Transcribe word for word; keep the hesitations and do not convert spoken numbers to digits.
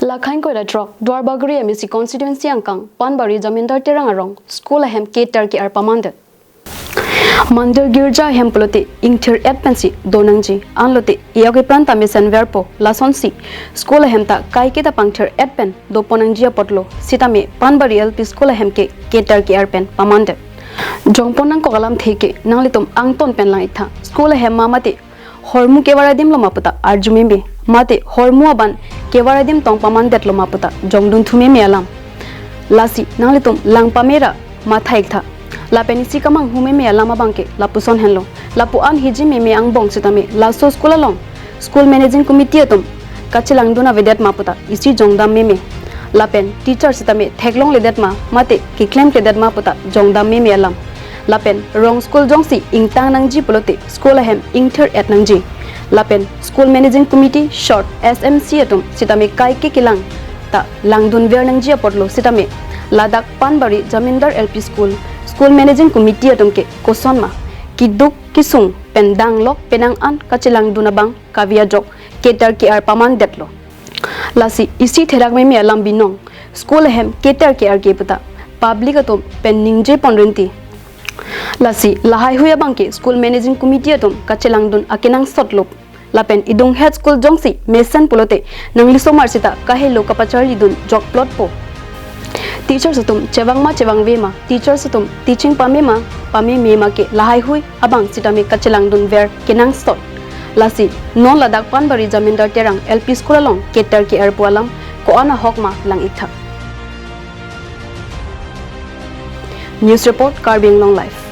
Lakhain koira drok Duarbagori M A C constituency angkang Panbari Jamindar Terang arong school ahem ketar ke-ar pamandet. Mandir girja ahem pulote ingthir et pensi do nangji, anlote iyok ipran ta mesen verpo, lasonsi school ahem ta kaike ta pangthir et pen do pon nangji apotlo sitame Panbari L P school ahem ke ketar ke-ar pen pamandet. Jongpon nangkok alamthe ke nanglitum angton pen lang-iktha. School ahem ma mate hormu kevar adim lo ma puta arju meme, mate hormu aban kevar adim tong pamandet lo ma puta jongdun thu meme alam. Lasi nanglitum lang pamera matha-iktha. Lapen isi kemanghu meme alam abang ke lapuson henlo. Lapu-an hiji meme angbong sitame laso school along school managing committee atum kachelangdun avedet ma puta isi jongdam meme. Lapen teacher sitame theklongledet ma mate keklemkledet ma puta jongdam meme alam. Lapen rong school jongsi ingtang nangji pulote school ahem ingthir et nangji. Lapen school managing committee short S M C atum sitame kaike kelang ta langdun ver nangji apotlo sitame ladak Panbari Jamindar L P school, school managing committee atum ke kosonma keduk kesung pen danglok penang an kachelangdun abang kave ajok ketar ke-ar pamandetlo. Lasi isi therak meme alam binong school ahem ketar ke-ar ke puta public atum pen ningje pon rinti. Lasi lahaihui abang ke school managing committee atum kachelangdun akenangsot lo. Lapen idunghet school jongsi mesen pulote nangli somar sita kahelo kapacharlidun jokplotpo. Teachers atum chevang ma chevangve ma, teachers atum teaching pame ma pameme ma ke lahaihui abang sitame kachelangdun ver kenangsot. Lasi non ladak Panbari Jamindar Terang L P school along ketar ke-ar pu alam ko-an ahok ma lang-iktha. News report, Karbi Anglong Live.